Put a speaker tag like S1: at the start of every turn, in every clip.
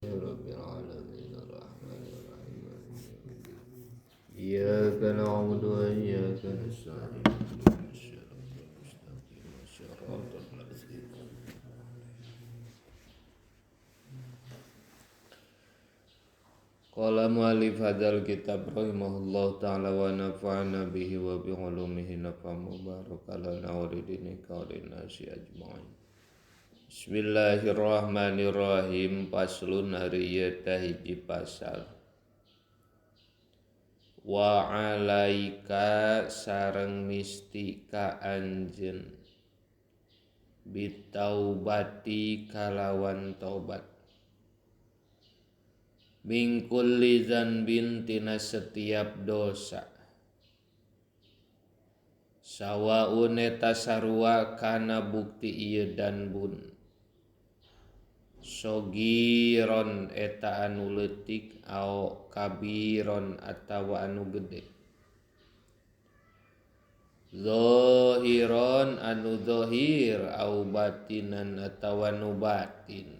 S1: Rabbil alamin arrahmanir rahim. Iyyaka na'budu wa iyyaka nasta'in. Ihdinas siratal mustaqim. Siratal ladzina. Qala mu'allif hadzal kitab rahimahullahu ta'ala wa nafa'ana bihi wa bi ulumihi nafa'an mubarakatan lana wa lidinika wa linnasi ajma'in. Bismillahirrahmanirrahim. Faslun hari ieu teh hiji pasal. Wa alaika sareng misti ka anjeun bitaubati kalawan taubat min kulli dzanbin tina setiap dosa sawaun eta sarua kana bukti ieu danbun sogiron eta anu leutik au kabiron atawa anu gede zahiron anu zahir au batinan atawa nu batin.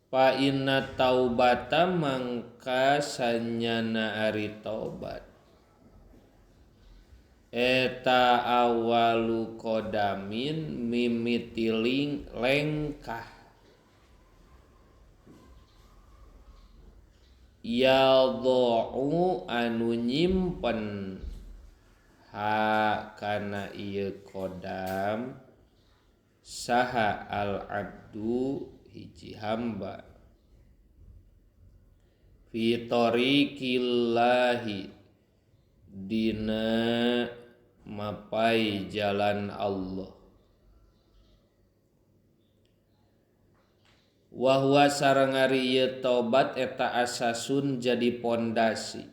S1: Fa inna taubata mangka sanyana ari taubat eta awalu kodamin mimitiling lengkah yadha'u anu nyimpen ha kana ieu kodam saha al abdu hiji hamba fi tariqillahi dina mapai jalan Allah wa huwa sareng ari ieu taubat eta asasun jadi pondasi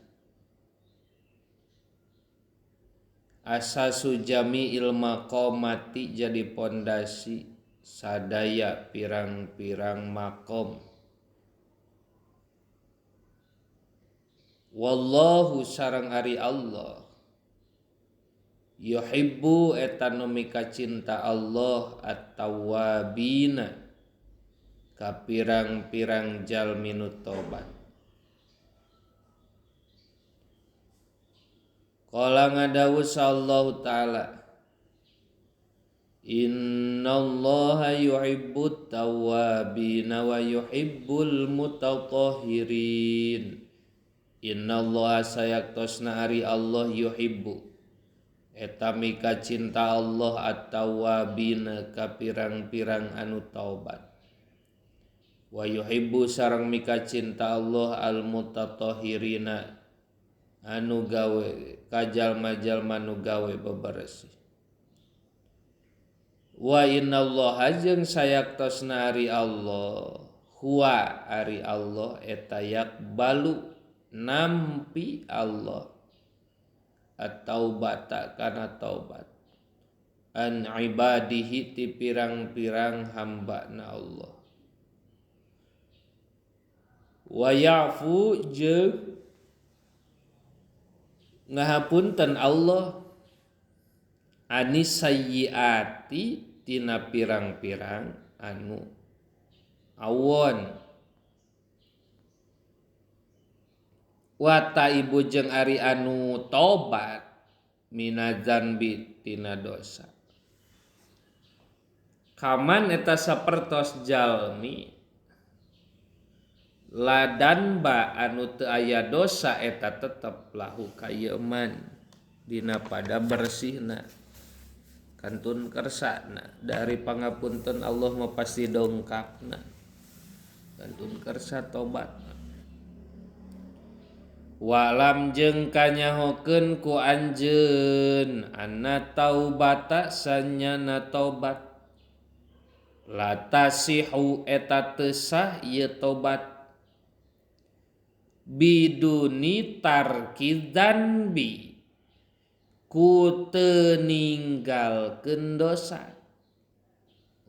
S1: asasu jami'il maqamati jadi pondasi sadaya pirang-pirang makom. Wallahu sareng ari Allah yuhibbu eta nu mika cinta Allah at-tawwabina ka pirang-pirang jalmi nu tobat. Qala ngadawu sallallahu ta'ala innallaha yuhibbut tawwabina wa yuhibbul mutatahhirin. Innallaha sayaktosna ari Allah yuhibbu eta mika cinta Allah at-tawwabina ka pirang-pirang anu taubat wa yuhibbu sareng mika cinta Allah al-mutatahhirina anu gawe ka jalma-jalma nu gawe beberesih. Wa innallaha jeung sayaktosna ari Allah huwa ari Allah eta yakbalu nampi Allah at-taubata kana taubat an ibadihi ti pirang-pirang hambana Allah wa ya'fu jeung ngahapunten Allah anis sayyiati tina pirang-pirang anu awon wa taibu jeung ari anu tobat minadzanbi tina dosa kaman eta sapertos jalmi ladan ba anu teu aya dosa eta tetep lahu kayeman dina pada bersihna kantun kersana dari pangapunten Allah mah pasti dongkapna kantun kersa tobatna. Walam jeung kanyahokeun ku anjeun anna taubata sanyana taubat la tasihu eta teu sah ieu taubat biduni tarki dzanbi ku teu ninggalkeun dosa.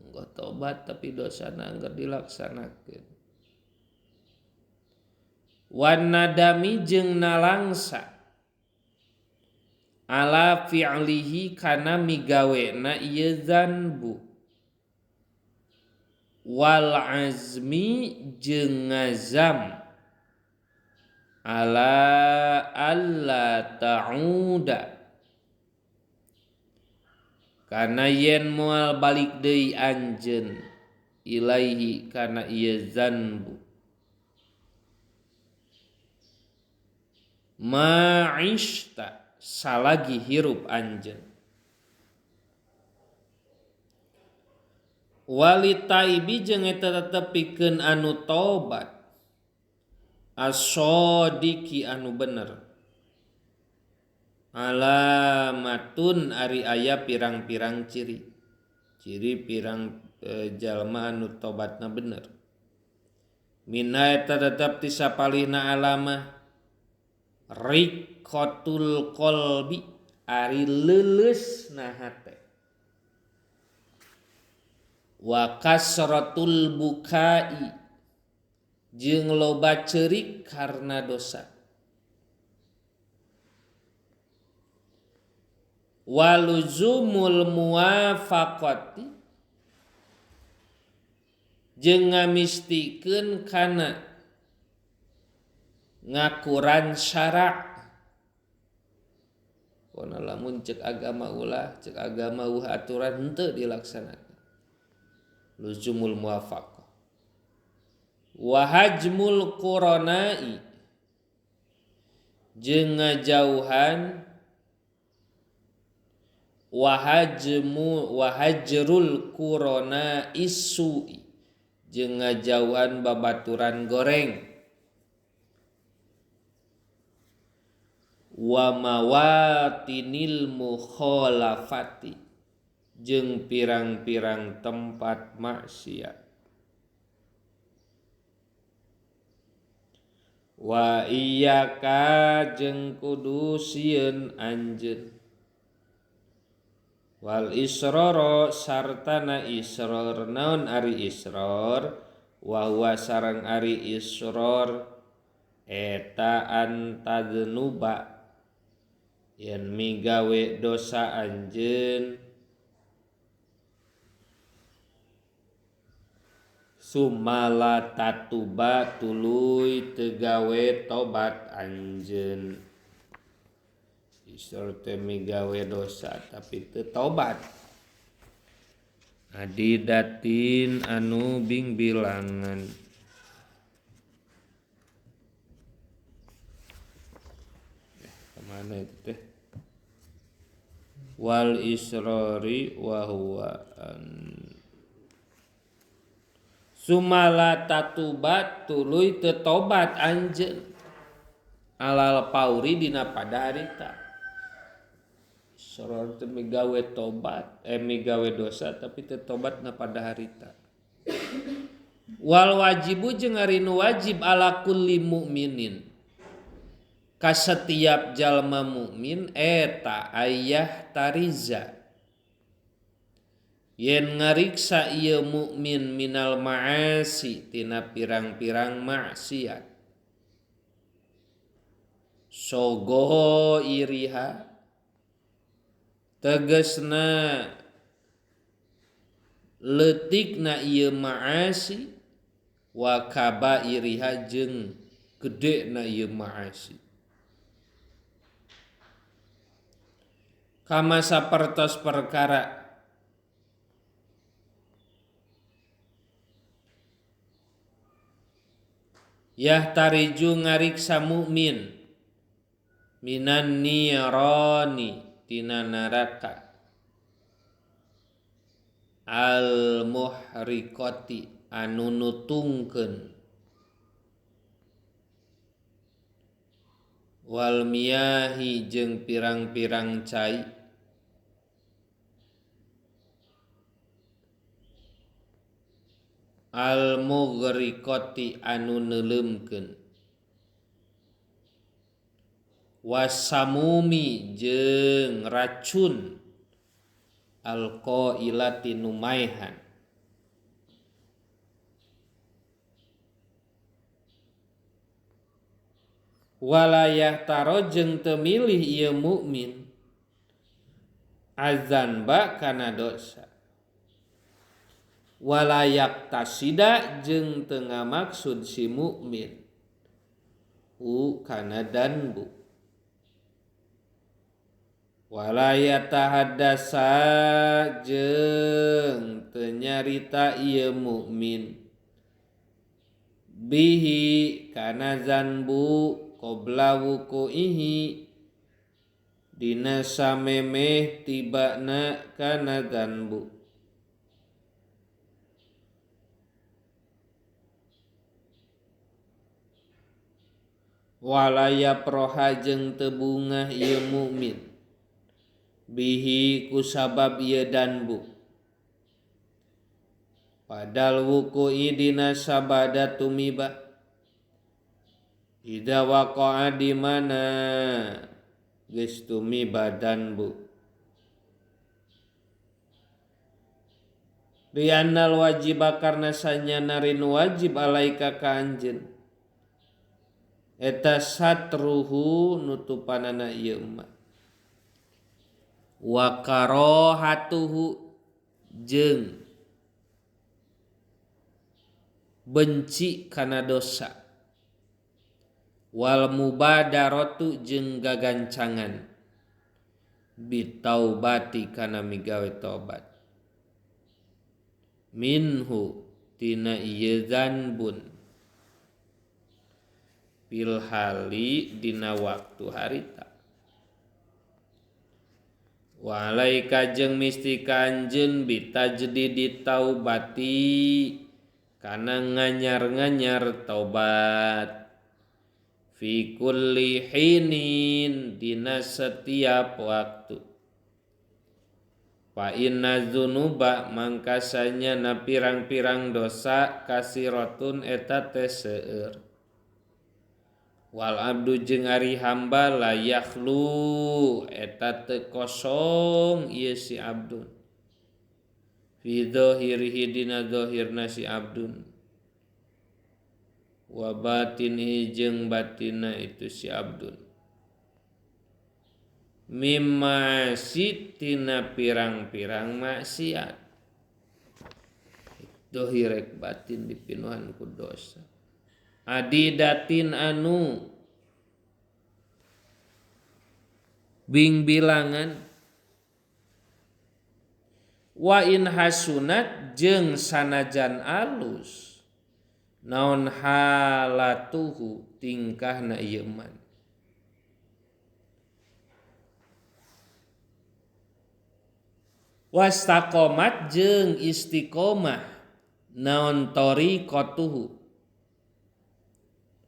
S1: Enggo tobat tapi dosana anggar dilaksanakeun. Wan nadami jeung nalangsa ala fi'lihi kana migawena ieu dzanbu. Wal azmi jeung ngazam ala alla ta'uda kana yen moal balik deui anjeun ilaihi kana ieu zanbu ma'ishta salagi hirup anjeun. Wali taibi jeung eta tetep pikeun anu tobat as-sadiqi anu bener alamatun ari aya pirang-pirang ciri ciri pirang jalma anu tobatna bener minha eta tetep ti sapalihna alamah riqatul qalbi ari leuleusna hate wa kasratul bukai jeung loba ceurik karena dosa waluzumul muwafaqati jeung ngamistikeun kana ngakuran syara. Kono lamun cek agama ulah cek agama ulah aturan henteu dilaksanakan. Luzumul muwafaqah wa hajmul quranai jeung ngajauhan wa hajmu wa hajrul qurana isui jeung ngajauhan babaturan goreng wa mawatinil mukhalafati jeung pirang-pirang tempat maksiat. Wa iyyaka jeung kudu sieun anjeun wal israra sartana israr naon ari israr wa huwa sareng ari israr eta antadnuba yen migawe dosa anjeun sumala tatuba tuluy tegawe tobat anjeun. Israr teh migawe dosa tapi teu tobat. Adidatin anu bingbilangan. Kemana itu teh? Wal israri wa huwa sumala tatubat tuluy teu tobat anjeun alal pauri dina pada harita. Soror teu migawe tobat migawe dosa tapi teu tobat na pada harita. Wal wajibu jeung ari nu wajib ala kulli mukminin ka setiap jalma mukmin eta ayah tariza yen ngariksa ieu mukmin minal ma'asi tina pirang-pirang maksiat sogo iriha tegasna leutikna ieu ma'asi wa kabairiha jeung gedena ieu ma'asi kama sapertos perkara yah tariju ngariksa mukmin minan nirani tina neraka al muhriqati anu nutungkeun wal miyahi jeung pirang-pirang cai al mughriqati anu neuleumkeun wasamumi jeung racun alqailati nu maehan walayah taro jeung teu milih ieu mukmin azanba kana dosa. Walayak tasida jeung teu ngamaksud si mukmin u kana danbu. Walaya tahaddasa jeung teu nyarita ieu mukmin bihi kana zanbu qabla wuqu'ihi dina samemeh tibana kana zanbu. Walaya proha jeung teu bungah ieu mukmin bihi kusabab ieu danbu padal wuqu'i dina sabada tumiba ida waqa'a di mana geus tumiba danbu. Liannal wajiba karna sanyana rin wajib alaika ka anjeun eta satruhu nutupanana ieu emak wa karohatuhu jeung benci kana dosa wal mubadaratu jeung gagancangan bitaubati kana migawe tobat minhu tina ieu zanbun fil hali dina waktu harita. Wa alaika jeung misti ka anjeun bitajdidi taubati kana nganyar-nganyar taubat fi kulli hinin dina setiap waktu. Fa inna dzunuba mangkasanya na pirang-pirang dosa kasiratun eta teh seueur. Wal abdu jeung ari hamba la yakhlu eta teu kosong ieu si abdun fi dzahirihi dina zahirna si abdun wa batinihi jeung batinna itu si abdun mimma tina pirang-pirang maksiat. Zahir batin dipinuhan ku dosa adidatin anu bing bilangan wa in hasunat jeung sanajan alus naon halatuhu tingkahna ieu man. Wastaqomat jeung istiqomah naon tariqatuhu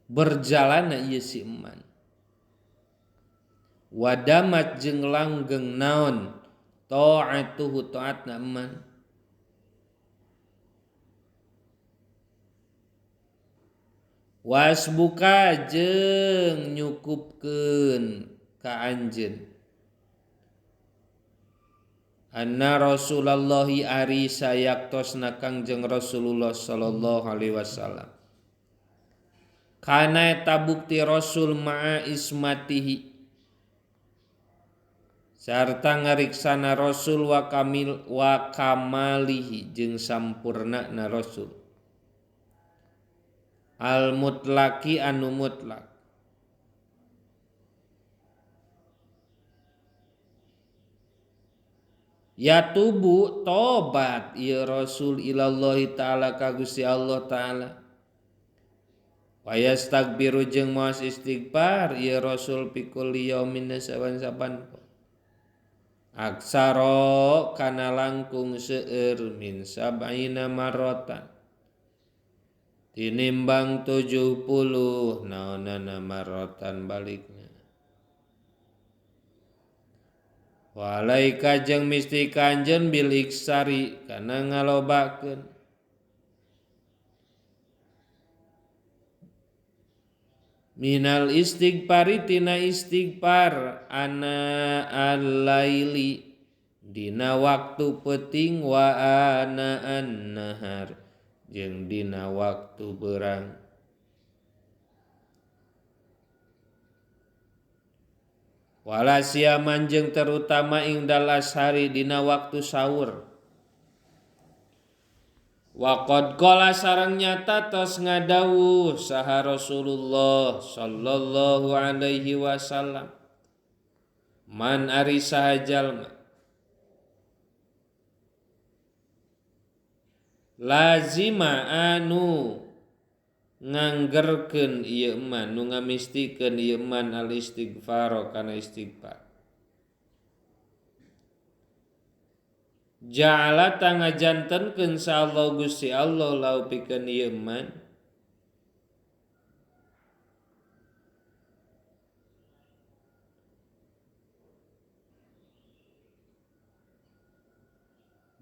S1: berjalan ieu si iman. Wadamat jeung langgeng naon ta'atuhu ta'atna iman. Wasbuka jeung nyukupkeun ka anjeun anna Rasulullahi ari sayaktosna Kangjeng Rasulullah sallallahu alaihi wasallam kana eta bukti Rasul ma'a ismatihi sarta ngariksana Rasul wa kamil wa kamalihi jeung sampurna na Rasul al mutlaki anu mutlak. Ya tubu tobat ieu Rasul ilallahi ta'ala ka Gusti Allah ta'ala. Wa yastakbiru jeung maos istighfar ieu Rasul pikul yaumin saban-saban aksara kana langkung seueur min sab'ina marratan tinimbang 70 naonana marratan balikna. Wa alaika jeung misti ka anjeun bil iksari kana ngalobakeun minal istighfari tina istighfar ana al-laili dina waktu peuting wa ana an-nahar jeung dina waktu berang. Wala siaman jeung terutama ing dalas hari dina waktu sahur. Waqad qala sareng nyata tos ngadawuh saha Rasulullah sallallahu alaihi wasallam man ari saha jalma lazima anu nganggerkeun ieu man nu ngamistikeun ieu man al istighfar kana istighfar ja'ala tangajantenkeun sa Allah Gusti Allah lau pikeun ieu man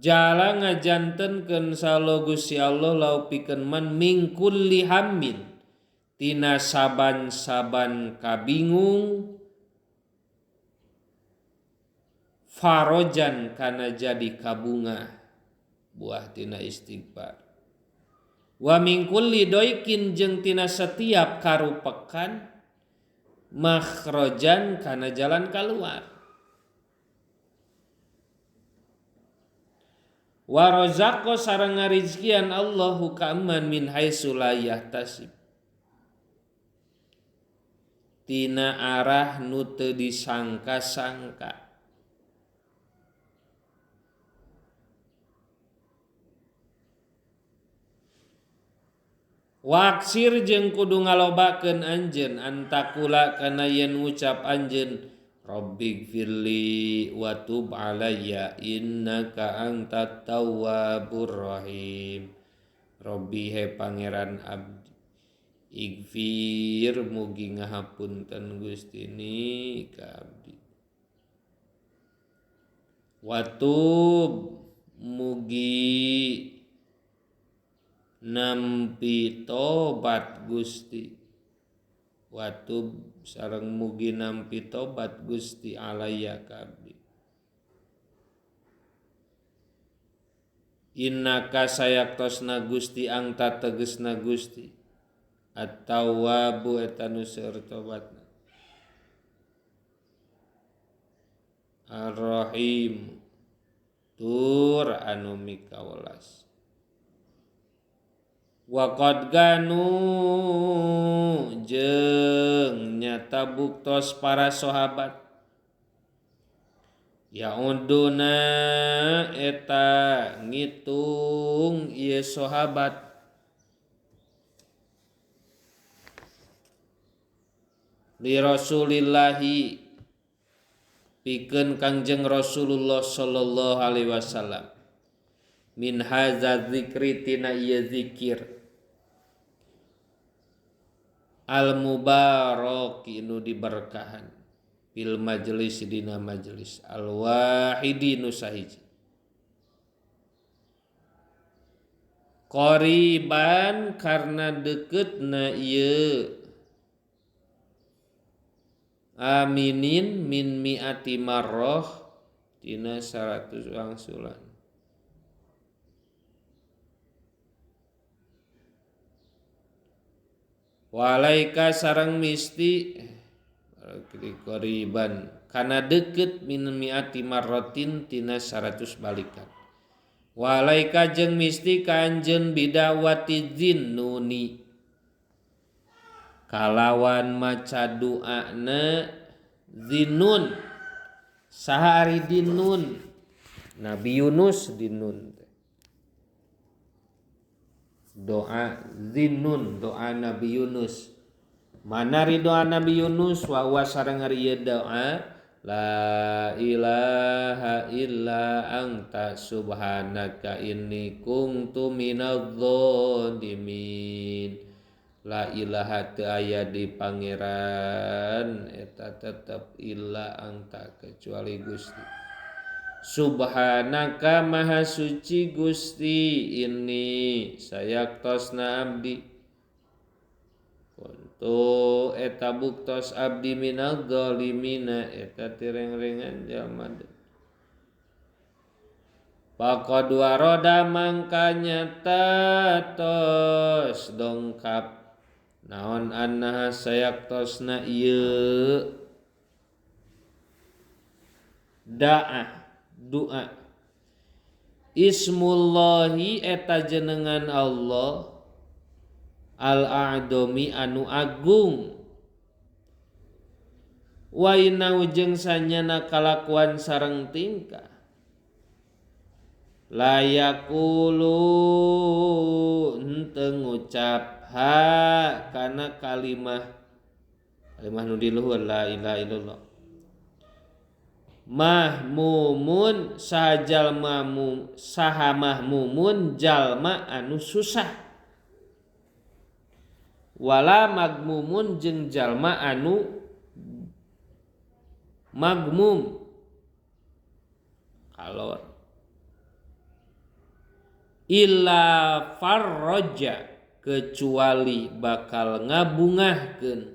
S1: ja'ala ngajantenkeun sa Allah Gusti Allah lau pikeun man min kulli hammin tina saban-saban kabingung farojan kana jadi kabunga buah tina istighfar wa min kulli doikin jeung tina setiap karupekan makhrajan kana jalan keluar wa razaqo sareng ngarizkian Allahu ka man min haitsu la yahtasib tina arah nu teu disangka-sangka. Waksir jeung kudu ngalobakeun anjeun antakula kana yen ngucap anjeun Rabbighfirli wa tub alayya innaka antat tawwabur rahim. Rabbi he pangeran abdi igfir mugi ngahapunten Gusti ni ka abdi. Wa tub mugi nampi tobat Gusti watub sareng mugi nampi tobat Gusti alaya ka abdi. Innaka sayaktosna Gusti angta tegesna Gusti at-tawwabu eta nu seueur tobatna Ar-Rahim tur anu mikawelas. Waqad ganu jeung nyata buktos para sahabat yauduna eta ngitung ieu sahabat li Rasulillahi pikeun Kangjeng Rasulullah sallallahu alaihi wasallam min hadza dzikri tina ieu zikir al mubarak nu diberkahan fil majelis dina majelis al wahidi nu sahiji qoriban karena deketna ieu aminin min mi'ati marroh tina 100 wangsulan. Walaika sareng misti qoriban kana deket min mi'ati marrotin tina 100 balikan. Walaika jeung misti ka anjeun bidawati zinnuni kalawan maca duana zinnun saha ari dinun Nabi Yunus dinun doa zinnun doa Nabi Yunus mana ri doa Nabi Yunus wa huwa sareng ari ieu doa la ilaha illa anta subhanaka inni kuntu minadz zalimin. La ilaha teu aya di pangeran eta tetep illa anta kecuali Gusti. Subhanaka maha suci Gusti ini sayaktosna abdi kuntu eta buktos abdi minadz zalimina eta tireng-rengan jalma. Faqad warada mangka nyata tos dongkap naon annaha sayaktosna ieu da'a doa Ismullahi eta jenengan Allah al-a'dhomi anu agung. Wa innahu jeung sanyana kalakuan sareng tingkah la yaqulu henteu ngucap ha kana kalimah kalimah nu di luhur la ilaha illallah mahmumun saha saha mahmumun jalma anu susah wala magmumun jeung jalma anu magmum kalor illa farroja kecuali bakal ngabungahkeun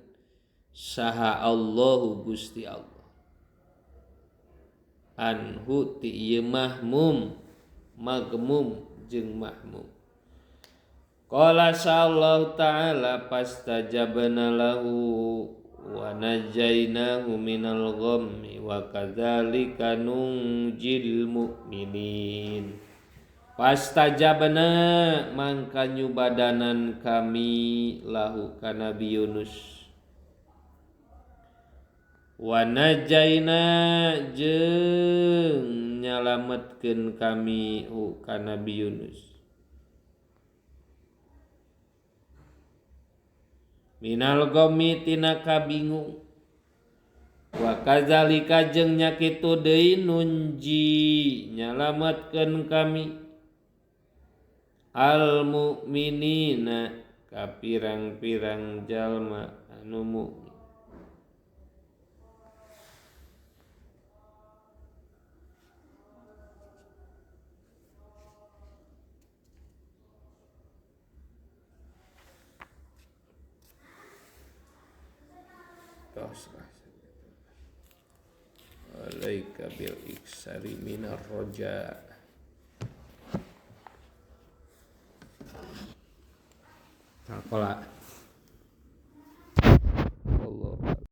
S1: saha Allahu Gusti Allah anhu ti ieu mahmum magmum jeung mahmum. Qala sallallahu ta'ala fastajabna lahu wa najainahu minal ghammi wa kadzalika nunjil mu'minin. Fastajabna mangka nyubadanan kami lahu ka Nabi Yunus wa najaina jeung nyalametkeun kami hu ka Nabi Yunus minal ghammi tina kabingung wa kadzalika jeung nya kitu deui nunji nyalametkeun kami al mukminina ka pirang-pirang jalma anu mukmin. Alaika bil iksari minar roja. Sakola.